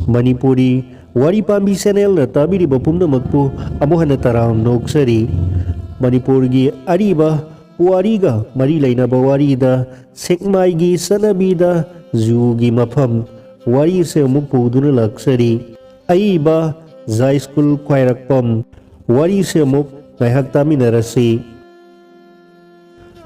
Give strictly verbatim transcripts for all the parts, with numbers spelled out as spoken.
ꯃꯅꯤꯄꯨꯔꯤ ꯋꯥꯔꯤ ꯄꯥꯝꯕꯤ ꯆꯦꯅꯦꯜꯅ ꯇꯥꯕꯤꯔꯤꯕ ꯄꯨꯝꯅꯃꯛꯄꯨ ꯑꯃꯨꯛ ꯍꯟꯅ ꯇꯔꯥꯝꯅ ꯑꯣꯛꯆꯔꯤ꯫ ꯃꯅꯤꯄꯨꯔꯒꯤ ꯑꯔꯤꯕ ꯄꯨꯋꯥꯔꯤꯒ ꯃꯔꯤ ꯂꯩꯅꯕ ꯋꯥꯔꯤꯗ ꯁꯦꯛꯃꯥꯏꯒꯤ ꯆꯠꯅꯕꯤꯗ ꯖꯨꯒꯤ ꯃꯐꯝ ꯋꯥꯔꯤꯁꯦ ꯑꯃꯨꯛ ꯄꯨꯗꯨꯅ ꯂꯥꯛꯆꯔꯤ꯫ ꯑꯏꯕ ꯖꯥꯏ ꯁ꯭ꯀꯨꯜ ꯈ꯭ꯋꯥꯏꯔꯥꯛꯄꯝ꯫ ꯋꯥꯔꯤꯁꯦ ꯑꯃꯨꯛ ꯉꯥꯏꯍꯥꯛ ꯇꯥꯃꯤꯟꯅꯔꯁꯤ꯫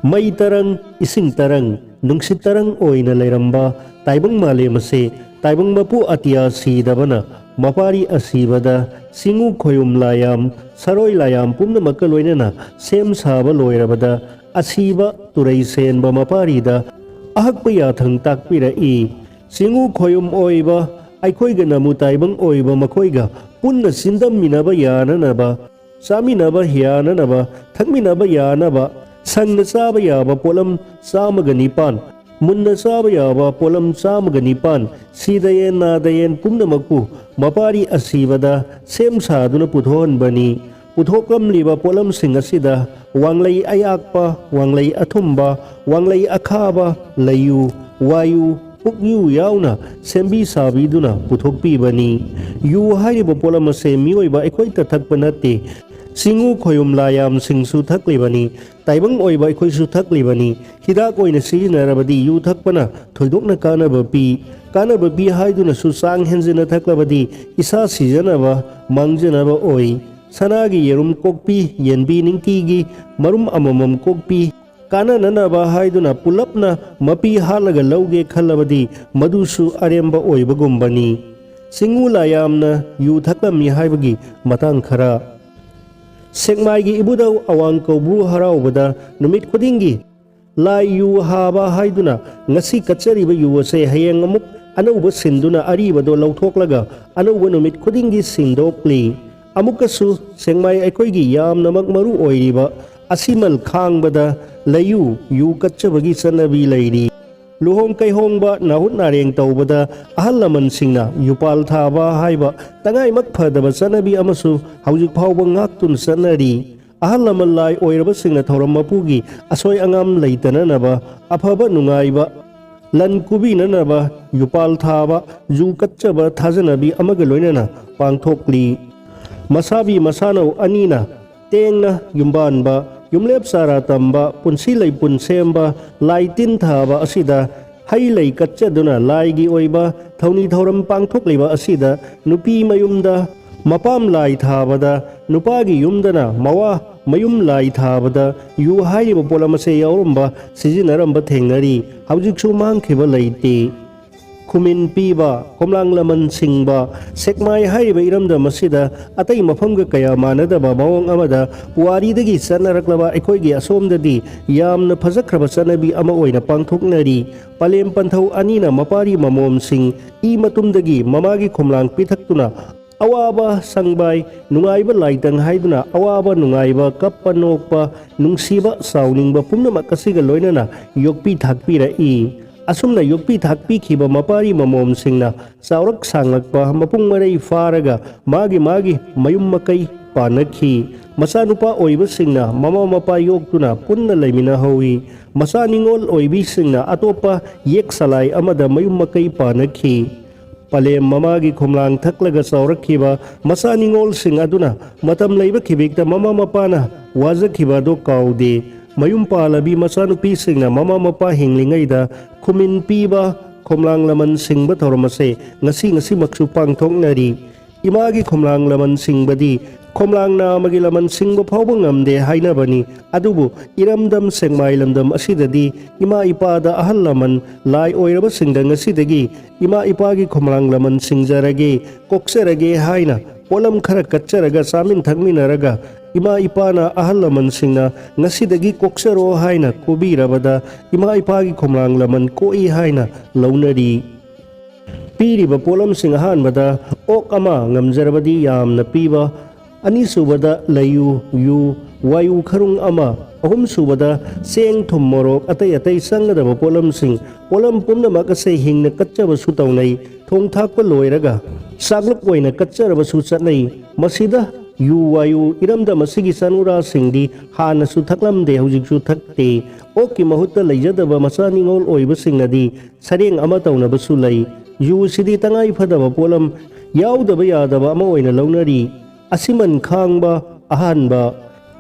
ꯃꯩ ꯇꯔꯪ, ꯏꯁꯤꯡ ꯇꯔꯪ, ꯅꯨꯡꯁꯤꯠ ꯇꯔꯪ ꯑꯣꯏꯅ ꯂꯩꯔꯝꯕ ꯇꯥꯏꯕꯪ ꯃꯥꯂꯦꯝ ꯑꯁꯦ ꯇꯥꯏꯕꯪ ꯃꯄꯨ ꯑꯇꯤꯌꯥ ꯁꯤꯗꯕꯅ ꯃꯄꯥꯔꯤ ꯑꯁꯤꯕꯗ ꯆꯤꯡꯉꯨ ꯈꯣꯌꯨꯝ ꯂꯥꯌꯥꯝ, ꯁꯔꯣꯏ ꯂꯥꯌꯥꯝ ꯄꯨꯝꯅꯃꯛꯀ ꯂꯣꯏꯅꯅ ꯁꯦꯝ ꯁꯥꯕ ꯂꯣꯏꯔꯕꯗ ꯑꯁꯤꯕ ꯇꯨꯔꯩ ꯁꯦꯟꯕ ꯃꯄꯥꯔꯤꯗ ꯑꯍꯛꯄ ꯌꯥꯊꯪ ꯇꯥꯛꯄꯤꯔꯛꯏ꯫ ꯆꯤꯡꯉꯨ ꯈꯣꯌꯨꯝ ꯑꯣꯏꯕ ꯑꯩꯈꯣꯏꯒ ꯅꯃꯨ ꯇꯥꯏꯕꯪ ꯑꯣꯏꯕ ꯃꯈꯣꯏꯒ ꯄꯨꯟꯅ ꯆꯤꯟꯗꯝꯃꯤꯟꯅꯕ ꯌꯥꯅꯅꯕ, ꯆꯥꯃꯤꯟꯅꯕ ꯌꯥꯅꯅꯕ, ꯊꯛꯃꯤꯟꯅꯕ ꯌꯥꯅꯕ, ꯁꯪꯅ ꯆꯥꯕ ꯌꯥꯕ ꯄꯣꯠꯂꯝ ꯆꯥꯝꯃꯒ ꯅꯤꯄꯥꯟ, ꯃꯨꯟꯅ ꯆꯥꯕ ꯌꯥꯕ ꯄꯣꯠꯂꯝ ꯆꯥꯝꯃꯒ ꯅꯤꯄꯥꯟ, ꯁꯤꯗ ꯌꯦꯟ ꯅꯥꯗ ꯌꯦꯟ ꯄꯨꯝꯅꯃꯛꯄꯨ ꯃꯄꯥꯔꯤ ꯑꯁꯤꯕꯗ ꯁꯦꯝ ꯁꯥꯗꯨꯅ ꯄꯨꯊꯣꯛꯍꯟꯕꯅꯤ꯫ ꯄꯨꯊꯣꯛꯂꯝꯂꯤꯕ ꯄꯣꯠꯂꯝꯁꯤꯡ ꯑꯁꯤꯗ ꯋꯥꯡꯂꯩ ꯑꯌꯥꯛꯄ, ꯋꯥꯡꯂꯩ ꯑꯊꯨꯝꯕ, ꯋꯥꯡꯂꯩ ꯑꯈꯥꯕ, ꯂꯩꯌꯨ, ꯋꯥꯌꯨ, ꯄꯨꯛꯌꯨ ꯌꯥꯎꯅ ꯁꯦꯝꯕꯤ ꯁꯥꯕꯤꯗꯨꯅ ꯄꯨꯊꯣꯛꯄꯤꯕꯅꯤ꯫ ꯌꯨ ꯍꯥꯏꯔꯤꯕ ꯄꯣꯠꯂꯝ ꯑꯁꯦ ꯃꯤꯑꯣꯏꯕ ꯑꯩꯈꯣꯏꯇ ꯊꯛꯄ ꯅꯠꯇꯦ꯫ ꯆꯤꯡꯉꯨ ꯈꯣꯌꯨꯝ ꯂꯥꯌꯥꯝꯁꯤꯡꯁꯨ ꯊꯛꯂꯤꯕꯅꯤ꯫ ꯇꯥꯏꯕꯪ ꯑꯣꯏꯕ ꯑꯩꯈꯣꯏꯁꯨ ꯊꯛꯂꯤꯕꯅꯤ꯫ ꯍꯤꯗꯥꯛ ꯑꯣꯏꯅ ꯁꯤꯖꯤꯟꯅꯔꯕꯗꯤ ꯌꯨ ꯊꯛꯄꯅ ꯊꯣꯏꯗꯣꯛꯅ ꯀꯥꯟꯅꯕ ꯄꯤ꯫ ꯀꯥꯟꯅꯕ ꯄꯤ ꯍꯥꯏꯗꯨꯅꯁꯨ ꯆꯥꯡ ꯍꯦꯟꯖꯤꯟꯅ ꯊꯛꯂꯕꯗꯤ ꯏꯁꯥ ꯁꯤꯖꯅꯕ, ꯃꯥꯡꯖꯅꯕ ꯑꯣꯏ꯫ ꯁꯅꯥꯒꯤ ꯌꯦꯔꯨꯝ ꯀꯣꯛꯄꯤ, ꯌꯦꯟꯕꯤ ꯅꯤꯡꯀꯤꯒꯤ ꯃꯔꯨꯝ ꯑꯃꯃꯝ ꯀꯣꯛꯄꯤ, ꯀꯥꯟꯅꯅꯅꯕ ꯍꯥꯏꯗꯨꯅ ꯄꯨꯂꯞꯅ ꯃꯄꯤ ꯍꯥꯠꯂꯒ ꯂꯧꯒꯦ ꯈꯜꯂꯕꯗꯤ ꯃꯗꯨꯁꯨ ꯑꯔꯦꯝꯕ ꯑꯣꯏꯕꯒꯨꯝꯕꯅꯤ꯫ ꯆꯤꯡꯉꯨ ꯂꯥꯌꯥꯝꯅ ꯌꯨ ꯊꯛꯂꯝꯃꯤ ꯍꯥꯏꯕꯒꯤ ꯃꯇꯥꯡ ꯈꯔ꯫ ꯁꯦꯛꯃꯥꯏꯒꯤ ꯏꯕꯨꯙꯧ ꯑꯋꯥꯡ ꯀꯧꯕ꯭ꯔꯨ ꯍꯔꯥꯎꯕꯗ ꯅꯨꯃꯤꯠ ꯈꯨꯗꯤꯡꯒꯤ ꯂꯥꯏ ꯌꯨ ꯍꯥꯕ ꯍꯥꯏꯗꯨꯅ ꯉꯁꯤ ꯀꯠꯆꯔꯤꯕ ꯌꯨ ꯑꯁꯦ ꯍꯌꯦꯡ ꯑꯃꯨꯛ ꯑꯅꯧꯕ ꯁꯤꯟꯗꯨꯅ ꯑꯔꯤꯕꯗꯣ ꯂꯧꯊꯣꯛꯂꯒ ꯑꯅꯧꯕ ꯅꯨꯃꯤꯠ ꯈꯨꯗꯤꯡꯒꯤ ꯁꯤꯟꯗꯣꯛꯂꯤ꯫ ꯑꯃꯨꯛꯀꯁꯨ ꯁꯦꯛꯃꯥꯏ ꯑꯩꯈꯣꯏꯒꯤ ꯌꯥꯝꯅꯃꯛ ꯃꯔꯨ ꯑꯣꯏꯔꯤꯕ ꯑꯁꯤꯃꯜ ꯈꯥꯡꯕꯗ ꯂꯩꯌꯨ ꯌꯨ ꯀꯠꯆꯕꯒꯤ ꯆꯠꯅꯕꯤ ꯂꯩꯔꯤ꯫ ꯂꯨꯍꯣꯡ ꯀꯩꯍꯣꯡꯕ, ꯅꯥꯍꯨꯠ ꯅꯥꯔꯦꯡ ꯇꯧꯕꯗ ꯑꯍꯜ ꯂꯃꯟꯁꯤꯡꯅ ꯌꯨꯄꯥꯜ ꯊꯥꯕ ꯍꯥꯏꯕ ꯇꯉꯥꯏꯃꯛ ꯐꯗꯕ ꯆꯠꯅꯕꯤ ꯑꯃꯁꯨ ꯍꯧꯖꯤꯛ ꯐꯥꯎꯕ ꯉꯥꯛꯇꯨꯅ ꯆꯠꯅꯔꯤ꯫ ꯑꯍꯜ ꯂꯃꯟ ꯂꯥꯏ ꯑꯣꯏꯔꯕꯁꯤꯡꯅ ꯊꯧꯔꯝ ꯃꯄꯨꯒꯤ ꯑꯁꯣꯏ ꯑꯉꯥꯝ ꯂꯩꯇꯅꯅꯕ ꯑꯐꯕ ꯅꯨꯡꯉꯥꯏꯕ ꯂꯟ ꯀꯨꯕꯤꯅꯅꯕ ꯌꯨꯄꯥꯜ ꯊꯥꯕ, ꯖꯨ ꯀꯠꯆꯕ ꯊꯥꯖꯅꯕꯤ ꯑꯃꯒ ꯂꯣꯏꯅꯅ ꯄꯥꯡꯊꯣꯛꯂꯤ꯫ ꯃꯁꯥꯕꯤ ꯃꯁꯥꯅꯧ ꯑꯅꯤꯅ ꯇꯦꯡꯅ ꯌꯨꯝꯕꯥꯟꯕ, ꯌꯨꯝꯂꯦꯞ ꯆꯥꯔꯥ ꯇꯝꯕ, ꯄꯨꯟꯁꯤ ꯂꯩꯄꯨꯟ ꯁꯦꯝꯕ, ꯂꯥꯏ ꯇꯤꯟ ꯊꯥꯕ ꯑꯁꯤꯗ ꯍꯩ ꯂꯩ ꯀꯠꯆꯗꯨꯅ ꯂꯥꯏꯒꯤ ꯑꯣꯏꯕ ꯊꯧꯅꯤ ꯊꯧꯔꯝ ꯄꯥꯡꯊꯣꯛꯂꯤꯕ ꯑꯁꯤꯗ ꯅꯨꯄꯤ ꯃꯌꯨꯝꯗ ꯃꯄꯥꯝ ꯂꯥꯏ ꯊꯥꯕꯗ, ꯅꯨꯄꯥꯒꯤ ꯌꯨꯝꯗꯅ ꯃꯋꯥ ꯃꯌꯨꯝ ꯂꯥꯏ ꯊꯥꯕꯗ ꯌꯨ ꯍꯥꯏꯔꯤꯕ ꯄꯣꯠꯂꯝ ꯑꯁꯦ ꯌꯥꯎꯔꯝꯕ, ꯁꯤꯖꯤꯟꯅꯔꯝꯕ ꯊꯦꯡꯅꯔꯤ꯫ ꯍꯧꯖꯤꯛꯁꯨ ꯃꯥꯡꯈꯤꯕ ꯂꯩꯇꯦ꯫ ꯈꯨꯃꯤꯟ ꯄꯤꯕ, ꯈꯣꯝꯂꯥꯡ ꯂꯃꯟ ꯁꯤꯡꯕ, ꯁꯦꯛꯃꯥꯏ ꯍꯥꯏꯔꯤꯕ ꯏꯔꯝꯗꯝ ꯑꯁꯤꯗ ꯑꯇꯩ ꯃꯐꯝꯒ ꯀꯌꯥ ꯃꯥꯟꯅꯗꯕ ꯃꯑꯣꯡ ꯑꯃꯗ ꯄꯨꯋꯥꯔꯤꯗꯒꯤ ꯆꯠꯅꯔꯛꯂꯕ ꯑꯩꯈꯣꯏꯒꯤ ꯑꯁꯣꯝꯗꯗꯤ ꯌꯥꯝꯅ ꯐꯖꯈ꯭ꯔꯕ ꯆꯠꯅꯕꯤ ꯑꯃ ꯑꯣꯏꯅ ꯄꯥꯡꯊꯣꯛꯅꯔꯤ꯫ ꯄꯂꯦꯝ ꯄꯟꯊꯧ ꯑꯅꯤꯅ ꯃꯄꯥꯔꯤ ꯃꯃꯣꯝꯁꯤꯡ ꯏ ꯃꯇꯨꯝꯗꯒꯤ ꯃꯃꯥꯒꯤ ꯈꯣꯝꯂꯥꯡ ꯄꯤꯊꯛꯇꯨꯅ ꯑꯋꯥꯕ ꯁꯪꯕꯥꯏ, ꯅꯨꯡꯉꯥꯏꯕ ꯂꯥꯏꯇꯪ ꯍꯥꯏꯗꯨꯅ ꯑꯋꯥꯕ ꯅꯨꯡꯉꯥꯏꯕ, ꯀꯞꯄ ꯅꯣꯛꯄ, ꯅꯨꯡꯁꯤꯕ ꯁꯥꯎꯅꯤꯡꯕ ꯄꯨꯝꯅꯃꯛ ꯑꯁꯤꯒ ꯂꯣꯏꯅꯅ ꯌꯣꯛꯄꯤ ꯊꯥꯛꯄꯤꯔꯛꯏ꯫ ꯑꯁꯨꯝꯅ ꯌꯣꯛꯄꯤ ꯊꯥꯛꯄꯤꯈꯤꯕ ꯃꯄꯥꯔꯤ ꯃꯃꯣꯝꯁꯤꯡꯅ ꯆꯥꯎꯔꯛ ꯁꯥꯡꯂꯛꯄ, ꯃꯄꯨꯡ ꯃꯔꯩ ꯐꯥꯔꯒ ꯃꯥꯒꯤ ꯃꯥꯒꯤ ꯃꯌꯨꯝ ꯃꯀꯩ ꯄꯥꯟꯅꯈꯤ꯫ ꯃꯆꯥꯅꯨꯄꯥ ꯑꯣꯏꯕꯁꯤꯡꯅ ꯃꯃꯥ ꯃꯄꯥ ꯌꯣꯛꯇꯨꯅ ꯄꯨꯟꯅ ꯂꯩꯃꯤꯟꯅꯍꯧꯏ꯫ ꯃꯆꯥ ꯅꯤꯉꯣꯜ ꯑꯣꯏꯕꯤꯁꯤꯡꯅ ꯑꯇꯣꯞꯄ ꯌꯦꯛ ꯁꯂꯥꯏ ꯑꯃꯗ ꯃꯌꯨꯝ ꯃꯀꯩ ꯄꯥꯟꯅꯈꯤ꯫ ꯄꯂꯦꯝ ꯃꯃꯥꯒꯤ ꯈꯣꯝꯂꯥꯡ ꯊꯛꯂꯒ ꯆꯥꯎꯔꯛꯈꯤꯕ ꯃꯆꯥ ꯅꯤꯉꯣꯜꯁꯤꯡ ꯑꯗꯨꯅ ꯃꯇꯝ ꯂꯩꯕ ꯈꯤꯕꯤꯛꯇ ꯃꯃꯥ ꯃꯄꯥꯅ ꯋꯥꯖꯈꯤꯕ ꯑꯗꯨ ꯀꯥꯎꯗꯦ꯫ ꯃꯌꯨꯝ ꯄꯥꯜꯂꯕꯤ ꯃꯆꯥꯅꯨꯄꯤꯁꯤꯡꯅ ꯃꯃꯥ ꯃꯄꯥ ꯍꯤꯡꯂꯤꯉꯩꯗ ꯈꯨꯃꯤꯟ ꯄꯤꯕ, ꯈꯣꯝꯂꯥꯡ ꯂꯃꯟ ꯁꯤꯡꯕ ꯊꯧꯔꯝ ꯑꯁꯦ ꯉꯁꯤ ꯉꯁꯤꯃꯛꯁꯨ ꯄꯥꯡꯊꯣꯛꯅꯔꯤ꯫ ꯏꯃꯥꯒꯤ ꯈꯣꯝꯂꯥꯡ ꯂꯃꯟ ꯁꯤꯡꯕꯗꯤ ꯈꯣꯝꯂꯥꯡ ꯅꯥꯝꯃꯒꯤ ꯂꯃꯟ ꯁꯤꯡꯕ ꯐꯥꯎꯕ ꯉꯝꯗꯦ ꯍꯥꯏꯅꯕꯅꯤ꯫ ꯑꯗꯨꯕꯨ ꯏꯔꯝꯗꯝ ꯁꯦꯛꯃꯥꯏ ꯂꯝꯗꯝ ꯑꯁꯤꯗꯗꯤ ꯏꯃꯥ ꯏꯄꯥꯗ ꯑꯍꯜ ꯂꯃꯟ ꯂꯥꯏ ꯑꯣꯏꯔꯕꯁꯤꯡꯗ ꯉꯁꯤꯗꯒꯤ ꯏꯃꯥ ꯏꯄꯥꯒꯤ ꯈꯣꯝꯂꯥꯡ ꯂꯃꯟ ꯁꯤꯡꯖꯔꯒꯦ, ꯀꯣꯛꯆꯔꯒꯦ ꯍꯥꯏꯅ ꯄꯣꯠꯂꯝ ꯈꯔ ꯀꯠꯆꯔꯒ ꯆꯥꯃꯤꯟ ꯊꯛꯃꯤꯟꯅꯔꯒ ꯏꯃꯥ ꯏꯄꯥꯅ ꯑꯍꯜ ꯂꯃꯟꯁꯤꯡꯅ ꯉꯁꯤꯗꯒꯤ ꯀꯣꯛꯆꯔꯣ ꯍꯥꯏꯅ ꯀꯣꯕꯤꯔꯕꯗ ꯏꯃꯥ ꯏꯄꯥꯒꯤ ꯈꯣꯝꯂꯥꯡ ꯂꯃꯟ ꯀꯣꯛꯏ ꯍꯥꯏꯅ ꯂꯧꯅꯔꯤ꯫ ꯄꯤꯔꯤꯕ ꯄꯣꯠꯂꯝꯁꯤꯡ ꯑꯍꯥꯟꯕꯗ ꯑꯣꯛ ꯑꯃ, ꯉꯝꯖꯔꯕꯗꯤ ꯌꯥꯝꯅ ꯄꯤꯕ, ꯑꯅꯤꯁꯨꯕꯗ ꯂꯩꯌꯨ, ꯌꯨ, ꯋꯥꯌꯨ ꯈꯔꯨꯡ ꯑꯃ, ꯑꯍꯨꯝꯁꯨꯕꯗ ꯆꯦꯡ, ꯊꯨꯝ, ꯃꯣꯔꯣꯛ, ꯑꯇꯩ ꯑꯇꯩ ꯆꯪꯒꯗꯕ ꯄꯣꯠꯂꯝꯁꯤꯡ, ꯄꯣꯠꯂꯝ ꯄꯨꯝꯅꯃꯛ ꯑꯁꯦ ꯍꯤꯡꯅ ꯀꯠꯆꯕꯁꯨ ꯇꯧꯅꯩ꯫ ꯊꯣꯡ ꯊꯥꯛꯄ ꯂꯣꯏꯔꯒ ꯆꯥꯛꯂꯨꯛ ꯑꯣꯏꯅ ꯀꯠꯆꯔꯕꯁꯨ ꯆꯠꯅꯩ꯫ ꯃꯁꯤꯗ ꯌꯨ ꯋꯥꯌꯨ ꯏꯔꯝꯗꯝ ꯑꯁꯤꯒꯤ ꯆꯥꯅꯨꯔꯥꯁꯤꯡꯗꯤ ꯍꯥꯟꯅꯁꯨ ꯊꯛꯂꯝꯗꯦ, ꯍꯧꯖꯤꯛꯁꯨ ꯊꯛꯇꯦ꯫ ꯑꯣꯛꯀꯤ ꯃꯍꯨꯠꯇ ꯂꯩꯖꯗꯕ ꯃꯆꯥ ꯅꯤꯉꯣꯜ ꯑꯣꯏꯕꯁꯤꯡꯅꯗꯤ ꯁꯔꯦꯡ ꯑꯃ ꯇꯧꯅꯕꯁꯨ ꯂꯩ꯫ ꯌꯨꯁꯤꯗꯤ ꯇꯉꯥꯏ ꯐꯗꯕ ꯄꯣꯠꯂꯝ, ꯌꯥꯎꯗꯕ ꯌꯥꯗꯕ ꯑꯃ ꯑꯣꯏꯅ ꯂꯧꯅꯔꯤ꯫ ꯑꯁꯤꯃꯟ ꯈꯥꯡꯕ ꯑꯍꯥꯟꯕ꯫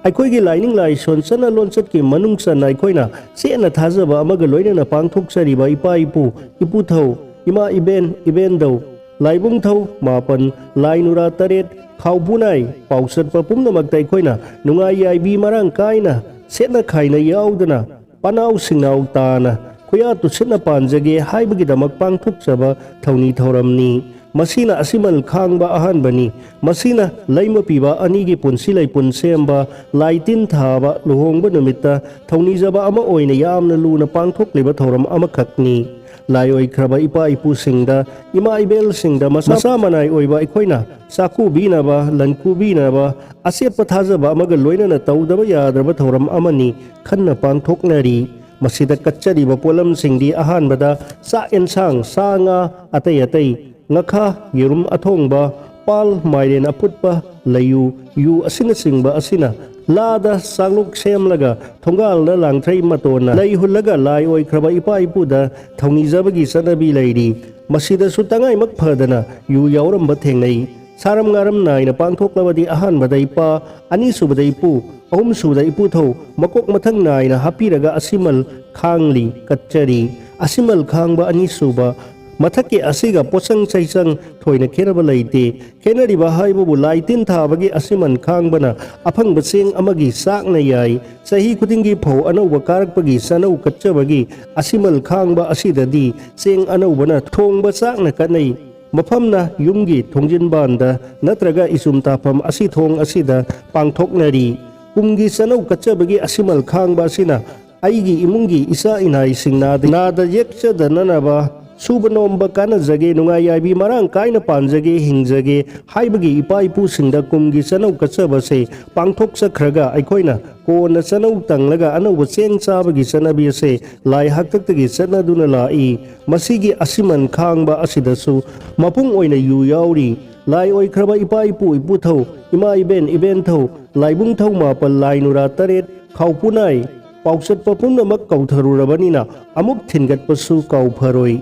ꯑꯩꯈꯣꯏꯒꯤ ꯂꯥꯏꯅꯤꯡ ꯂꯥꯏꯁꯣꯟ ꯆꯠꯅ ꯂꯣꯟꯆꯠꯀꯤ ꯃꯅꯨꯡ ꯆꯟꯅ ꯑꯩꯈꯣꯏꯅ ꯆꯦꯠꯅ ꯊꯥꯖꯕ ꯑꯃꯒ ꯂꯣꯏꯅꯅ ꯄꯥꯡꯊꯣꯛꯆꯔꯤꯕ ꯏꯄꯥ ꯏꯄꯨ, ꯏꯄꯨꯊꯧ, ꯏꯃꯥ ꯏꯕꯦꯟ, ꯏꯕꯦꯟꯗꯧ, ꯂꯥꯏꯕꯨꯡꯊꯧ ꯃꯥꯄꯟ, ꯂꯥꯏ ꯅꯨꯔꯥ ꯇꯔꯦꯠ, ꯈꯥꯎꯕꯨꯅꯥꯏ ꯄꯥꯎꯆꯠꯄ ꯄꯨꯝꯅꯃꯛꯇ ꯑꯩꯈꯣꯏꯅ ꯅꯨꯡꯉꯥꯏ ꯌꯥꯏꯕꯤ ꯃꯔꯥꯡ ꯀꯥꯏꯅ, ꯁꯦꯠꯅ ꯈꯥꯏꯅ ꯌꯥꯎꯗꯅ, ꯄꯅꯥꯎ ꯁꯤꯡꯅꯥꯎ ꯇꯥꯅ ꯈꯨꯌꯥ ꯇꯨꯁꯤꯠꯅ ꯄꯥꯟꯖꯒꯦ ꯍꯥꯏꯕꯒꯤꯗꯃꯛ ꯄꯥꯡꯊꯣꯛꯆꯕ ꯊꯧꯅꯤ ꯊꯧꯔꯝꯅꯤ꯫ ꯃꯁꯤꯅ ꯑꯁꯤꯃꯜ ꯈꯥꯡꯕ ꯑꯍꯥꯟꯕꯅꯤ꯫ ꯃꯁꯤꯅ ꯂꯩꯃ ꯄꯤꯕ ꯑꯅꯤꯒꯤ ꯄꯨꯟꯁꯤ ꯂꯩꯄꯨꯟ ꯁꯦꯝꯕ, ꯂꯥꯏ ꯇꯤꯟ ꯊꯥꯕ, ꯂꯨꯍꯣꯡꯕ ꯅꯨꯃꯤꯠꯇ ꯊꯧꯅꯤꯖꯕ ꯑꯃ ꯑꯣꯏꯅ ꯌꯥꯝꯅ ꯂꯨꯅ ꯄꯥꯡꯊꯣꯛꯂꯤꯕ ꯊꯧꯔꯝ ꯑꯃꯈꯛꯅꯤ꯫ ꯂꯥꯏ ꯑꯣꯏꯈ꯭ꯔꯕ ꯏꯄꯥ ꯏꯄꯨꯁꯤꯡꯗ, ꯏꯃꯥ ꯏꯕꯦꯜꯁꯤꯡꯗ ꯃꯁꯥ ꯃꯅꯥꯏ ꯑꯣꯏꯕ ꯑꯩꯈꯣꯏꯅ ꯆꯥꯛꯀꯨꯕꯤꯅꯕ, ꯂꯟꯀꯨꯕꯤꯅꯕ, ꯑꯆꯦꯠꯄ ꯊꯥꯖꯕ ꯑꯃꯒ ꯂꯣꯏꯅꯅ ꯇꯧꯗꯕ ꯌꯥꯗ꯭ꯔꯕ ꯊꯧꯔꯝ ꯑꯃꯅꯤ ꯈꯟꯅ ꯄꯥꯡꯊꯣꯛꯅꯔꯤ꯫ ꯃꯁꯤꯗ ꯀꯠꯆꯔꯤꯕ ꯄꯣꯠꯂꯝꯁꯤꯡꯗꯤ ꯑꯍꯥꯟꯕꯗ ꯆꯥꯛ ꯑꯦꯟꯁꯥꯡ, ꯁꯥ ꯉꯥ, ꯑꯇꯩ ꯑꯇꯩ, ꯉꯥꯈꯥ, ꯌꯦꯔꯨꯝ ꯑꯊꯣꯡꯕ, ꯄꯥꯜ, ꯃꯥꯏꯔꯦꯟ ꯑꯐꯨꯠꯄ, ꯂꯩꯌꯨ, ꯌꯨ ꯑꯁꯤꯅꯆꯤꯡꯕ ꯑꯁꯤꯅ ꯂꯥꯗ ꯆꯥꯛꯂꯨꯛ ꯁꯦꯝꯂꯒ ꯊꯣꯡꯒꯥꯜꯗ ꯂꯥꯡꯊ꯭ꯔꯩ ꯃꯇꯣꯟꯅ ꯂꯩ ꯍꯨꯜꯂꯒ ꯂꯥꯏ ꯑꯣꯏꯈ꯭ꯔꯕ ꯏꯄꯥ ꯏꯄꯨꯗ ꯊꯧꯅꯤꯖꯕꯒꯤ ꯆꯠꯅꯕꯤ ꯂꯩꯔꯤ꯫ ꯃꯁꯤꯗꯁꯨ ꯇꯉꯥꯏꯃꯛ ꯐꯗꯅ ꯌꯨ ꯌꯥꯎꯔꯝꯕ ꯊꯦꯡꯅꯩ꯫ ꯁꯥꯔꯝ ꯉꯥꯔꯝ ꯅꯥꯏꯅ ꯄꯥꯡꯊꯣꯛꯂꯕꯗꯤ ꯑꯍꯥꯟꯕꯗ ꯏꯄꯥ, ꯑꯅꯤꯁꯨꯕꯗ ꯏꯄꯨ, ꯑꯍꯨꯝꯁꯨꯕꯗ ꯏꯄꯨꯊꯧ ꯃꯀꯣꯛ ꯃꯊꯪ ꯅꯥꯏꯅ ꯍꯥꯞꯄꯤꯔꯒ ꯑꯁꯤꯃꯜ ꯈꯥꯡꯂꯤ, ꯀꯠꯆꯔꯤ꯫ ꯑꯁꯤꯃꯜ ꯈꯥꯡꯕ ꯑꯅꯤꯁꯨꯕ꯫ ꯃꯊꯛꯀꯤ ꯑꯁꯤꯒ ꯄꯣꯠꯆꯪ ꯆꯩꯆꯪ ꯊꯣꯏꯅ ꯈꯦꯠꯅꯕ ꯂꯩꯇꯦ꯫ ꯈꯦꯠꯅꯔꯤꯕ ꯍꯥꯏꯕꯕꯨ ꯂꯥꯏ ꯇꯤꯟ ꯊꯥꯕꯒꯤ ꯑꯁꯤꯃꯟ ꯈꯥꯡꯕꯅ ꯑꯐꯪꯕ ꯆꯦꯡ ꯑꯃꯒꯤ ꯆꯥꯛꯅ ꯌꯥꯏ꯫ ꯆꯍꯤ ꯈꯨꯗꯤꯡꯒꯤ ꯐꯧ ꯑꯅꯧꯕ ꯀꯥꯔꯛꯄꯒꯤ ꯆꯥꯅꯧ ꯀꯠꯆꯕꯒꯤ ꯑꯁꯤꯃꯜ ꯈꯥꯡꯕ ꯑꯁꯤꯗꯗꯤ ꯆꯦꯡ ꯑꯅꯧꯕꯅ ꯊꯣꯡꯕ ꯆꯥꯛꯅ ꯀꯠꯅꯩ꯫ ꯃꯐꯝꯅ ꯌꯨꯝꯒꯤ ꯊꯣꯡꯖꯤꯟꯕꯥꯟꯗ ꯅꯠꯇ꯭ꯔꯒ ꯏꯆꯨꯝ ꯇꯥꯐꯝ ꯑꯁꯤ ꯊꯣꯡ ꯑꯁꯤꯗ ꯄꯥꯡꯊꯣꯛꯅꯔꯤ꯫ ꯀꯨꯝꯒꯤ ꯆꯥꯅꯧ ꯀꯠꯆꯕꯒꯤ ꯑꯁꯤꯃꯜ ꯈꯥꯡꯕ ꯑꯁꯤꯅ ꯑꯩꯒꯤ ꯏꯃꯨꯡꯒꯤ ꯏꯆꯥ ꯏꯅꯥꯏꯁꯤꯡ ꯅꯥꯗ, ꯅꯥꯗ ꯌꯦꯛꯆꯗꯅꯅꯕ, ꯁꯨꯕ ꯅꯣꯝꯕ ꯀꯥꯟꯅꯖꯒꯦ, ꯅꯨꯡꯉꯥꯏ ꯌꯥꯏꯕꯤ ꯃꯔꯥꯡ ꯀꯥꯏꯅ ꯄꯥꯟꯖꯒꯦ, ꯍꯤꯡꯖꯒꯦ ꯍꯥꯏꯕꯒꯤ ꯏꯄꯥ ꯏꯄꯨꯁꯤꯡꯗ ꯀꯨꯝꯒꯤ ꯆꯥꯅꯧ ꯀꯠꯆꯕꯁꯦ ꯄꯥꯡꯊꯣꯛꯆꯈ꯭ꯔꯒ ꯑꯩꯈꯣꯏꯅ ꯀꯣꯟꯅ ꯆꯥꯅꯧ ꯇꯪꯂꯒ ꯑꯅꯧꯕ ꯆꯦꯡ ꯆꯥꯕꯒꯤ ꯆꯠꯅꯕꯤ ꯑꯁꯦ ꯂꯥꯏ ꯍꯥꯛꯇꯛꯇꯒꯤ ꯆꯠꯅꯗꯨꯅ ꯂꯥꯛꯏ꯫ ꯃꯁꯤꯒꯤ ꯑꯁꯤꯃꯟ ꯈꯥꯡꯕ ꯑꯁꯤꯗꯁꯨ ꯃꯄꯨꯡ ꯑꯣꯏꯅ ꯌꯨ ꯌꯥꯎꯔꯤ꯫ ꯂꯥꯏ ꯑꯣꯏꯈ꯭ꯔꯕ ꯏꯄꯥ ꯏꯄꯨ ꯏꯄꯨꯊꯧ, ꯏꯃꯥ ꯏꯕꯦꯟ ꯏꯕꯦꯟꯊꯧ, ꯂꯥꯏꯕꯨꯡ ꯊꯧ ꯃꯥꯄꯜ, ꯂꯥꯏ ꯅꯨꯔꯥ ꯇꯔꯦꯠ, ꯈꯥꯎꯄꯨꯅꯥꯏ, ꯄꯥꯎꯆꯠꯄ ꯄꯨꯝꯅꯃꯛ ꯀꯧꯊꯔꯨꯔꯕꯅꯤꯅ ꯑꯃꯨꯛ ꯊꯤꯟꯒꯠꯄꯁꯨ ꯀꯥꯎꯐꯔꯣꯏ꯫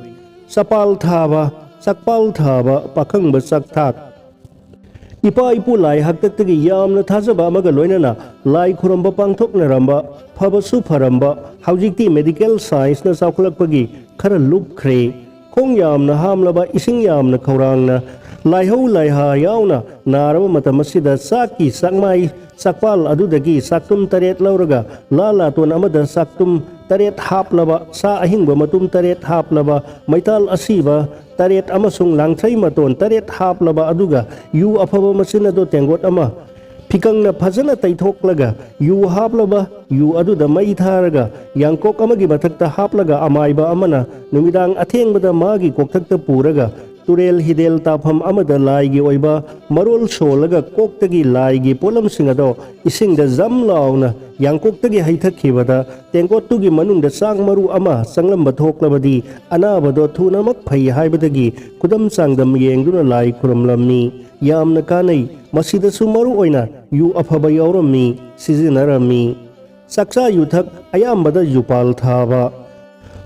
ꯆꯄꯥꯜ ꯊꯥꯕ, ꯆꯥꯛꯄꯥꯜ ꯊꯥꯕ, ꯄꯥꯈꯪꯕ ꯆꯥꯛꯊꯥꯛ꯫ ꯏꯄꯥ ꯏꯄꯨ ꯂꯥꯏ ꯍꯥꯛꯇꯛꯇꯒꯤ ꯌꯥꯝꯅ ꯊꯥꯖꯕ ꯑꯃꯒ ꯂꯣꯏꯅꯅ ꯂꯥꯏ ꯈꯨꯔꯨꯝꯕ ꯄꯥꯡꯊꯣꯛꯅꯔꯝꯕ, ꯐꯕꯁꯨ ꯐꯔꯝꯕ, ꯍꯧꯖꯤꯛꯇꯤ medical scienceꯅ ꯆꯥꯎꯈꯠꯂꯛꯄꯒꯤ ꯈꯔ ꯂꯨꯞꯈ꯭ꯔꯦ꯫ ꯈꯣꯡ ꯌꯥꯝꯅ ꯍꯥꯝꯂꯕ, ꯏꯁꯤꯡ ꯌꯥꯝꯅ ꯈꯧꯔꯥꯡꯅ, ꯂꯥꯏꯍꯧ ꯂꯥꯏꯍꯥ ꯌꯥꯎꯅ ꯅꯥꯔꯕ ꯃꯇꯝ ꯑꯁꯤꯗ ꯆꯥꯛꯀꯤ ꯆꯥꯛꯃꯥꯏ ꯆꯥꯛꯄꯥꯜ ꯑꯗꯨꯗꯒꯤ ꯆꯥꯛꯇꯨꯝ ꯇꯔꯦꯠ ꯂꯧꯔꯒ ꯂꯥ ꯂꯥꯇꯣꯟ ꯑꯃꯗ ꯆꯥꯛꯇꯨꯝ ꯇꯔꯦꯠ ꯍꯥꯞꯂꯕ, ꯁꯥ ꯑꯍꯤꯡꯕ ꯃꯇꯨꯝ ꯇꯔꯦꯠ ꯍꯥꯞꯂꯕ, ꯃꯩꯇꯥꯜ ꯑꯁꯤꯕ ꯇꯔꯦꯠ ꯑꯃꯁꯨꯡ ꯂꯥꯡꯊ꯭ꯔꯩ ꯃꯇꯣꯟ ꯇꯔꯦꯠ ꯍꯥꯞꯂꯕ, ꯑꯗꯨꯒ ꯌꯨ ꯑꯐꯕ ꯃꯆꯤꯟ ꯑꯗꯣ ꯇꯦꯡꯒꯣꯠ ꯑꯃ ꯐꯤꯀꯪꯅ ꯐꯖꯅ ꯇꯩꯊꯣꯛꯂꯒ ꯌꯨ ꯍꯥꯞꯂꯕ ꯌꯨ ꯑꯗꯨꯗ ꯃꯩ ꯊꯥꯔꯒ ꯌꯥꯡꯀꯣꯛ ꯑꯃꯒꯤ ꯃꯊꯛꯇ ꯍꯥꯞꯂꯒ ꯑꯃꯥꯏꯕ ꯑꯃꯅ ꯅꯨꯃꯤꯗꯥꯡ ꯑꯊꯦꯡꯕꯗ ꯃꯥꯒꯤ ꯀꯣꯛꯊꯛꯇ ꯄꯨꯔꯒ ꯇꯨꯔꯦꯜ ꯍꯤꯗꯦꯜ ꯇꯥꯐꯝ ꯑꯃꯗ ꯂꯥꯏꯒꯤ ꯑꯣꯏꯕ ꯃꯔꯣꯜ ꯁꯣꯜꯂꯒ ꯀꯣꯛꯇꯒꯤ ꯂꯥꯏꯒꯤ ꯄꯣꯠꯂꯝꯁꯤꯡ ꯑꯗꯣ ꯏꯁꯤꯡꯗ ꯖꯝ ꯂꯥꯎꯅ ꯌꯥꯡꯀꯣꯛꯇꯒꯤ ꯍꯩꯊꯈꯤꯕꯗ ꯇꯦꯡꯀꯣꯠꯇꯨꯒꯤ ꯃꯅꯨꯡꯗ ꯆꯥꯛ ꯃꯔꯨ ꯑꯃ ꯆꯪꯂꯝꯕ ꯊꯣꯛꯂꯕꯗꯤ ꯑꯅꯥꯕꯗꯣ ꯊꯨꯅꯃꯛ ꯐꯩ ꯍꯥꯏꯕꯗꯒꯤ ꯈꯨꯗꯝ ꯆꯥꯡꯗꯝ ꯌꯦꯡꯗꯨꯅ ꯂꯥꯏ ꯈꯨꯔꯨꯝꯂꯝꯃꯤ꯫ ꯌꯥꯝꯅ ꯀꯥꯟꯅꯩ꯫ ꯃꯁꯤꯗꯁꯨ ꯃꯔꯨ ꯑꯣꯏꯅ ꯌꯨ ꯑꯐꯕ ꯌꯥꯎꯔꯝꯃꯤ, ꯁꯤꯖꯤꯟꯅꯔꯝꯃꯤ꯫ ꯆꯥꯛꯆꯥ ꯌꯨꯊꯛ ꯑꯌꯥꯝꯕꯗ ꯌꯨꯄꯥꯜ ꯊꯥꯕ꯫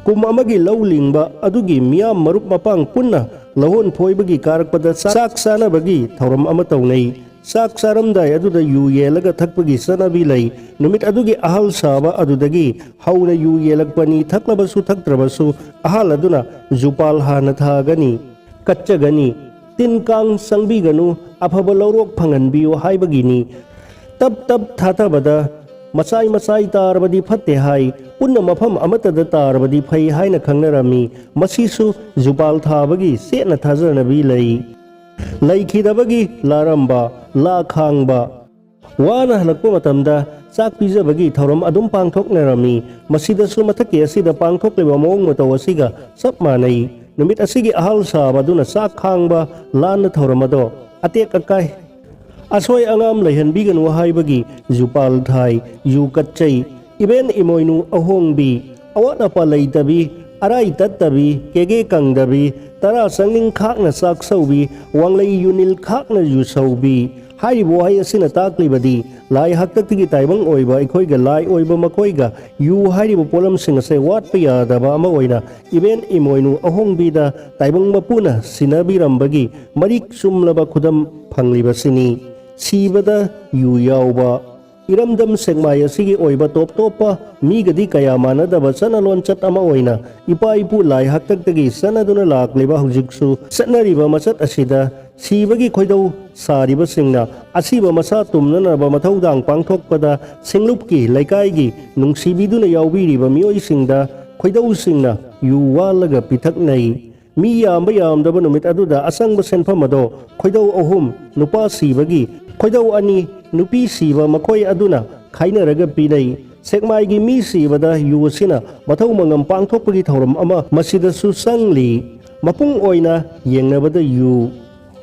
ꯀꯨꯝ ꯑꯃꯒꯤ ꯂꯧ ꯂꯤꯡꯕ ꯑꯗꯨꯒꯤ ꯃꯤꯌꯥꯝ ꯃꯔꯨꯞ ꯃꯄꯥꯡ ꯄꯨꯟꯅ ꯂꯧꯍꯣꯟ ꯐꯣꯏꯕꯒꯤ ꯀꯥꯔꯛꯄꯗ ꯆꯥꯛ ꯆꯥꯅꯕꯒꯤ ꯊꯧꯔꯝ ꯑꯃ ꯇꯧꯅꯩ꯫ ꯆꯥꯛ ꯆꯥꯔꯝꯗꯥꯏ ꯑꯗꯨꯗ ꯌꯨ ꯌꯦꯜꯂꯒ ꯊꯛꯄꯒꯤ ꯆꯠꯅꯕꯤ ꯂꯩ꯫ ꯅꯨꯃꯤꯠ ꯑꯗꯨꯒꯤ ꯑꯍꯜ ꯁꯥꯕ ꯑꯗꯨꯗꯒꯤ ꯍꯧꯅ ꯌꯨ ꯌꯦꯜꯂꯛꯄꯅꯤ, ꯊꯛꯂꯕꯁꯨ ꯊꯛꯇ꯭ꯔꯕꯁꯨ ꯑꯍꯜ ꯑꯗꯨꯅ ꯌꯨꯄꯥꯜ ꯍꯥꯟꯅ ꯊꯥꯒꯅꯤ, ꯀꯠꯆꯒꯅꯤ꯫ ꯇꯤꯟ ꯀꯥꯡ ꯆꯪꯕꯤꯒꯅꯨ, ꯑꯐꯕ ꯂꯧꯔꯣꯛ ꯐꯪꯍꯟꯕꯤꯌꯨ ꯍꯥꯏꯕꯒꯤꯅꯤ꯫ ꯇꯞ ꯇꯞ ꯊꯥꯊꯕꯗ ꯃꯆꯥꯏ ꯃꯆꯥꯏ ꯇꯥꯔꯕꯗꯤ ꯐꯠꯇꯦ ꯍꯥꯏ, ꯄꯨꯟꯅ ꯃꯐꯝ ꯑꯃꯠꯇꯗ ꯇꯥꯔꯕꯗꯤ ꯐꯩ ꯍꯥꯏꯅ ꯈꯪꯅꯔꯝꯃꯤ꯫ ꯃꯁꯤꯁꯨ ꯌꯨꯄꯥꯜ ꯊꯥꯕꯒꯤ ꯆꯦꯠꯅ ꯊꯥꯖꯅꯕꯤ ꯂꯩ꯫ ꯂꯩꯈꯤꯗꯕꯒꯤ ꯂꯥꯔꯝꯕ, ꯂꯥ ꯈꯥꯡꯕ꯫ ꯋꯥꯅ ꯍꯜꯂꯛꯄ ꯃꯇꯝꯗ ꯆꯥꯛ ꯄꯤꯖꯕꯒꯤ ꯊꯧꯔꯝ ꯑꯗꯨꯝ ꯄꯥꯡꯊꯣꯛꯅꯔꯝꯃꯤ꯫ ꯃꯁꯤꯗꯁꯨ ꯃꯊꯛꯀꯤ ꯑꯁꯤꯗ ꯄꯥꯡꯊꯣꯛꯂꯤꯕ ꯃꯑꯣꯡ ꯃꯇꯧ ꯑꯁꯤꯒ ꯆꯞ ꯃꯥꯟꯅꯩ꯫ ꯅꯨꯃꯤꯠ ꯑꯁꯤꯒꯤ ꯑꯍꯜ ꯁꯥꯕ ꯑꯗꯨꯅ ꯆꯥꯛ ꯈꯥꯡꯕ, ꯂꯥꯟꯅ ꯊꯧꯔꯝ ꯑꯗꯣ ꯑꯇꯦꯛ ꯑꯀꯥꯏ, ꯑꯁꯣꯏ ꯑꯉꯥꯝ ꯂꯩꯍꯟꯕꯤꯒꯅꯨ ꯍꯥꯏꯕꯒꯤ ꯌꯨꯄꯥꯜ ꯊꯥꯏ, ꯌꯨ ꯀꯠꯆꯩ꯫ ꯏꯕꯦꯟ ꯏꯃꯣꯏꯅꯨ ꯑꯍꯣꯡꯕꯤ, ꯑꯋꯥꯠ ꯑꯄꯥ ꯂꯩꯇꯕꯤ, ꯑꯔꯥꯏ ꯇꯠꯇꯕꯤ, ꯀꯦꯒꯦ ꯀꯪꯗꯕꯤ, ꯇꯔꯥ ꯆꯪꯅꯤꯡ ꯈꯥꯛꯅ ꯆꯥꯛ ꯁꯧꯕꯤ, ꯋꯥꯡꯂꯩ ꯌꯨꯅꯤꯜ ꯈꯥꯛꯅ ꯌꯨ ꯁꯧꯕꯤ꯫ ꯍꯥꯏꯔꯤꯕ ꯋꯥꯍꯩ ꯑꯁꯤꯅ ꯇꯥꯛꯂꯤꯕꯗꯤ ꯂꯥꯏ ꯍꯥꯛꯇꯛꯇꯒꯤ ꯇꯥꯏꯕꯪ ꯑꯣꯏꯕ ꯑꯩꯈꯣꯏꯒ ꯂꯥꯏ ꯑꯣꯏꯕ ꯃꯈꯣꯏꯒ ꯌꯨ ꯍꯥꯏꯔꯤꯕ ꯄꯣꯠꯂꯝꯁꯤꯡ ꯑꯁꯦ ꯋꯥꯠꯄ ꯌꯥꯗꯕ ꯑꯃ ꯑꯣꯏꯅ ꯏꯕꯦꯟ ꯏꯃꯣꯏꯅꯨ ꯑꯍꯣꯡꯕꯤꯗ ꯇꯥꯏꯕꯪ ꯃꯄꯨꯅ ꯁꯤꯟꯅꯕꯤꯔꯝꯕꯒꯤ ꯃꯔꯤꯛ ꯆꯨꯝꯂꯕ ꯈꯨꯗꯝ ꯐꯪꯂꯤꯕꯁꯤꯅꯤ꯫ ꯁꯤꯕꯗ ꯌꯨ ꯌꯥꯎꯕ꯫ ꯏꯔꯝꯗꯝ ꯁꯦꯛꯃꯥꯏ ꯑꯁꯤꯒꯤ ꯑꯣꯏꯕ ꯇꯣꯞ ꯇꯣꯞꯄ ꯃꯤꯒꯗꯤ ꯀꯌꯥ ꯃꯥꯟꯅꯗꯕ ꯆꯠꯅ ꯂꯣꯟꯆꯠ ꯑꯃ ꯑꯣꯏꯅ ꯏꯄꯥ ꯏꯄꯨ ꯂꯥꯏ ꯍꯥꯛꯇꯛꯇꯒꯤ ꯆꯠꯅꯗꯨꯅ ꯂꯥꯛꯂꯤꯕ ꯍꯧꯖꯤꯛꯁꯨ ꯆꯠꯅꯔꯤꯕ ꯃꯆꯠ ꯑꯁꯤꯗ ꯁꯤꯕꯒꯤ ꯈꯣꯏꯗꯧ ꯁꯥꯔꯤꯕꯁꯤꯡꯅ ꯑꯁꯤꯕ ꯃꯁꯥ ꯇꯨꯝꯅꯅꯕ ꯃꯊꯧꯗꯥꯡ ꯄꯥꯡꯊꯣꯛꯄꯗ ꯁꯤꯡꯂꯨꯞꯀꯤ ꯂꯩꯀꯥꯏꯒꯤ ꯅꯨꯡꯁꯤꯕꯤꯗꯨꯅ ꯌꯥꯎꯕꯤꯔꯤꯕ ꯃꯤꯑꯣꯏꯁꯤꯡꯗ ꯈꯣꯏꯗꯧꯁꯤꯡꯅ ꯌꯨ ꯋꯥꯜꯂꯒ ꯄꯤꯊꯛꯅꯩ꯫ ꯃꯤ ꯌꯥꯝꯕ ꯌꯥꯝꯗꯕ ꯅꯨꯃꯤꯠ ꯑꯗꯨꯗ ꯑꯆꯪꯕ ꯁꯦꯟꯐꯝ ꯑꯗꯣ ꯈꯣꯏꯗꯧ ꯑꯍꯨꯝ, ꯅꯨꯄꯥ ꯁꯤꯕꯒꯤ ꯈꯣꯏꯗꯧ ꯑꯅꯤ, ꯅꯨꯄꯤ ꯁꯤꯕ ꯃꯈꯣꯏ ꯑꯗꯨꯅ ꯈꯥꯏꯅꯔꯒ ꯄꯤꯅꯩ꯫ ꯁꯦꯛꯃꯥꯏꯒꯤ ꯃꯤ ꯁꯤꯕꯗ ꯌꯨ ꯑꯁꯤꯅ ꯃꯊꯧ ꯃꯉꯝ ꯄꯥꯡꯊꯣꯛꯄꯒꯤ ꯊꯧꯔꯝ ꯑꯃ ꯃꯁꯤꯗꯁꯨ ꯆꯪꯂꯤ꯫ ꯃꯄꯨꯡ ꯑꯣꯏꯅ ꯌꯦꯡꯅꯕꯗ ꯌꯨ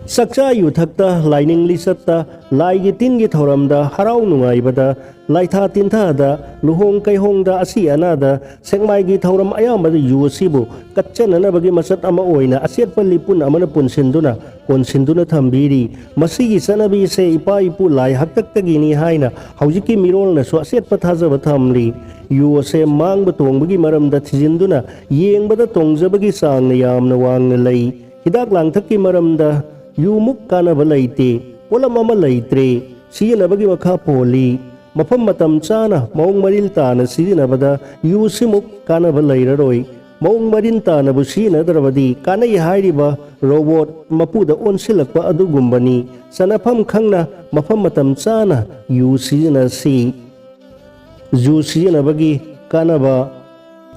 ꯆꯥꯛꯆꯥ ꯌꯨꯊꯛꯇ, ꯂꯥꯏꯅꯤꯡ ꯂꯤꯆꯠꯇ, ꯂꯥꯏꯒꯤ ꯇꯤꯟꯒꯤ ꯊꯧꯔꯝꯗ, ꯍꯔꯥꯎ ꯅꯨꯡꯉꯥꯏꯕꯗ, ꯂꯥꯏꯊꯥ ꯇꯤꯟꯊꯥꯗ, ꯂꯨꯍꯣꯡ ꯀꯩꯍꯣꯡꯗ, ꯑꯁꯤ ꯑꯅꯥꯗ, ꯁꯦꯛꯃꯥꯏꯒꯤ ꯊꯧꯔꯝ ꯑꯌꯥꯝꯕꯗ ꯌꯨ ꯑꯁꯤꯕꯨ ꯀꯠꯆꯅꯅꯕꯒꯤ ꯃꯆꯠ ꯑꯃ ꯑꯣꯏꯅ ꯑꯆꯦꯠꯄ ꯂꯤꯄꯨꯟ ꯑꯃꯅ ꯄꯨꯟꯁꯤꯟꯗꯨꯅ, ꯀꯣꯟꯁꯤꯟꯗꯨꯅ ꯊꯝꯕꯤꯔꯤ꯫ ꯃꯁꯤꯒꯤ ꯆꯠꯅꯕꯤ ꯑꯁꯦ ꯏꯄꯥ ꯏꯄꯨ ꯂꯥꯏ ꯍꯥꯛꯇꯛꯇꯒꯤꯅꯤ ꯍꯥꯏꯅ ꯍꯧꯖꯤꯛꯀꯤ ꯃꯤꯔꯣꯜꯅꯁꯨ ꯑꯆꯦꯠꯄ ꯊꯥꯖꯕ ꯊꯝꯂꯤ꯫ ꯌꯨ ꯑꯁꯦ ꯃꯥꯡꯕ ꯇꯣꯡꯕꯒꯤ ꯃꯔꯝꯗ ꯊꯤꯖꯤꯟꯗꯨꯅ ꯌꯦꯡꯕꯗ ꯇꯣꯡꯖꯕꯒꯤ ꯆꯥꯡꯅ ꯌꯥꯝꯅ ꯋꯥꯡꯅ ꯂꯩ꯫ ꯍꯤꯗꯥꯛ ꯂꯥꯡꯊꯛꯀꯤ ꯃꯔꯝꯗ ꯌꯨꯃꯨꯛ ꯀꯥꯟꯅꯕ ꯂꯩꯇꯦ꯫ ꯄꯣꯠꯂꯝ ꯑꯃ ꯂꯩꯇ꯭ꯔꯦ꯫ ꯁꯤꯖꯤꯟꯅꯕꯒꯤ ꯃꯈꯥ ꯄꯣꯜꯂꯤ꯫ ꯃꯐꯝ ꯃꯇꯝ ꯆꯥꯅ ꯃꯑꯣꯡ ꯃꯔꯤꯜ ꯇꯥꯅ ꯁꯤꯖꯤꯟꯅꯕꯗ ꯌꯨ ꯁꯤꯃꯨꯛ ꯀꯥꯟꯅꯕ ꯂꯩꯔꯔꯣꯏ꯫ ꯃꯑꯣꯡ ꯃꯔꯤꯜ ꯇꯥꯅꯕꯨ ꯁꯤꯖꯤꯟꯅꯗ꯭ꯔꯕꯗꯤ ꯀꯥꯟꯅꯩ ꯍꯥꯏꯔꯤꯕ ꯔꯣꯕꯣꯠ ꯃꯄꯨꯗ ꯑꯣꯟꯁꯤꯜꯂꯛꯄ ꯑꯗꯨꯒꯨꯝꯕꯅꯤ꯫ ꯆꯥꯅꯐꯝ ꯈꯪꯅ ꯃꯐꯝ ꯃꯇꯝ ꯆꯥꯅ ꯌꯨ ꯁꯤꯖꯤꯟꯅꯁꯤ꯫ ꯌꯨ ꯁꯤꯖꯤꯟꯅꯕꯒꯤ ꯀꯥꯟꯅꯕ꯫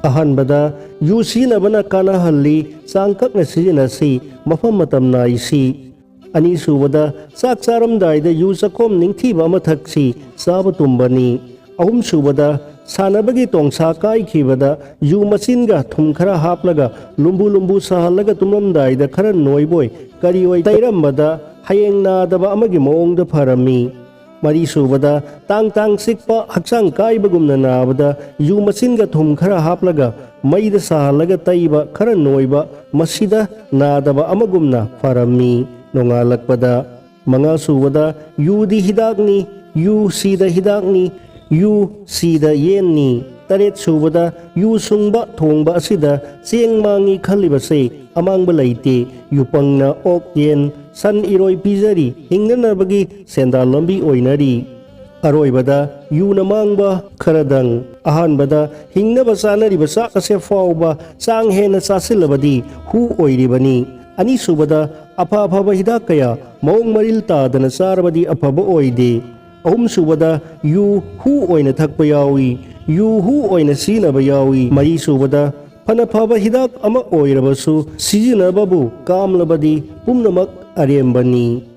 ꯑꯍꯥꯟꯕꯗ, ꯌꯨ ꯁꯤꯖꯤꯟꯅꯕꯅ ꯀꯥꯟꯅꯍꯜꯂꯤ, ꯆꯥꯡ ꯀꯛꯅ ꯁꯤꯖꯤꯟꯅꯁꯤ, ꯃꯐꯝ ꯃꯇꯝ ꯅꯥꯏꯁꯤ꯫ ꯑꯅꯤꯁꯨꯕꯗ, ꯆꯥꯛ ꯆꯥꯔꯝꯗꯥꯏꯗ ꯌꯨ ꯆꯈꯣꯝ ꯅꯤꯡꯊꯤꯕ ꯑꯃ ꯊꯛꯁꯤ, ꯆꯥꯕ ꯇꯨꯝꯕꯅꯤ꯫ ꯑꯍꯨꯝꯁꯨꯕꯗ, ꯁꯥꯟꯅꯕꯒꯤ ꯇꯣꯡꯁꯥ ꯀꯥꯏꯈꯤꯕꯗ ꯌꯨ ꯃꯆꯤꯟꯒ ꯊꯨꯝ ꯈꯔ ꯍꯥꯞꯂꯒ ꯂꯨꯝꯕꯨ ꯂꯨꯝꯕꯨ ꯁꯥꯍꯜꯂꯒ ꯇꯨꯝꯂꯝꯗꯥꯏꯗ ꯈꯔ ꯅꯣꯏꯕꯣꯏ ꯀꯔꯤꯑꯣꯏ ꯇꯩꯔꯝꯕꯗ ꯍꯌꯦꯡ ꯅꯥꯗꯕ ꯑꯃꯒꯤ ꯃꯑꯣꯡꯗ ꯐꯔꯝꯃꯤ꯫ ꯃꯔꯤꯁꯨꯕꯗ, ꯇꯥꯡ ꯇꯥꯡ ꯆꯤꯛꯄ, ꯍꯛꯆꯥꯡ ꯀꯥꯏꯕꯒꯨꯝꯅ ꯅꯥꯕꯗ ꯌꯨ ꯃꯆꯤꯟꯒ ꯊꯨꯝ ꯈꯔ ꯍꯥꯞꯂꯒ ꯃꯩꯗ ꯁꯥꯍꯜꯂꯒ ꯇꯩꯕ ꯈꯔ ꯅꯣꯏꯕ, ꯃꯁꯤꯗ ꯅꯥꯗꯕ ꯑꯃꯒꯨꯝꯅ ꯐꯔꯝꯃꯤ꯫ ꯅꯣꯡꯉꯥꯜꯂꯛꯄꯗ, ꯃꯉꯥꯁꯨꯕꯗ, ꯌꯨꯗꯤ ꯍꯤꯗꯥꯛꯅꯤ, ꯌꯨ ꯁꯤꯗ ꯍꯤꯗꯥꯛꯅꯤ, ꯌꯨ ꯁꯤꯗ ꯌꯦꯟꯅꯤ꯫ ꯇꯔꯦꯠꯁꯨꯕꯗ, ꯌꯨ ꯁꯨꯡꯕ ꯊꯣꯡꯕ ꯑꯁꯤꯗ ꯆꯦꯡ ꯃꯥꯡꯉꯤ ꯈꯜꯂꯤꯕꯁꯦ ꯑꯃꯥꯡꯕ ꯂꯩꯇꯦ꯫ ꯌꯨꯄꯪꯅ ꯑꯣꯛ, ꯌꯦꯟ, ꯁꯟ, ꯏꯔꯣꯏ ꯄꯤꯖꯔꯤ, ꯍꯤꯡꯅꯅꯕꯒꯤ ꯁꯦꯟꯗꯥꯟ ꯂꯝꯕꯤ ꯑꯣꯏꯅꯔꯤ꯫ ꯑꯔꯣꯏꯕꯗ, ꯌꯨꯅ ꯃꯥꯡꯕ ꯈꯔꯗꯪ꯫ ꯑꯍꯥꯟꯕꯗ, ꯍꯤꯡꯅꯕ ꯆꯥꯅꯔꯤꯕ ꯆꯥꯛ ꯑꯁꯦ ꯐꯥꯎꯕ ꯆꯥꯡ ꯍꯦꯟꯅ ꯆꯥꯁꯤꯜꯂꯕꯗꯤ ꯍꯨ ꯑꯣꯏꯔꯤꯕꯅꯤ꯫ ꯑꯅꯤꯁꯨꯕꯗ, ꯑꯐ ꯑꯐꯕ ꯍꯤꯗꯥꯛ ꯀꯌꯥ ꯃꯑꯣꯡ ꯃꯔꯤꯜ ꯇꯥꯗꯅ ꯆꯥꯔꯕꯗꯤ ꯑꯐꯕ ꯑꯣꯏꯗꯦ꯫ ꯑꯍꯨꯝꯁꯨꯕꯗ, ꯌꯨ ꯍꯨ ꯑꯣꯏꯅ ꯊꯛꯄ ꯌꯥꯎꯏ, ꯌꯨ ꯍꯨ ꯑꯣꯏꯅ ꯁꯤꯖꯤꯟꯅꯕ ꯌꯥꯎꯏ꯫ ꯃꯔꯤꯁꯨꯕꯗ, ꯐꯅ ꯐꯕ ꯍꯤꯗꯥꯛ ꯑꯃ ꯑꯣꯏꯔꯕꯁꯨ ꯁꯤꯖꯤꯟꯅꯕꯕꯨ ꯀꯥꯝꯂꯕꯗꯤ ꯄꯨꯝꯅꯃꯛ ꯑꯔꯦꯝꯕꯅꯤ꯫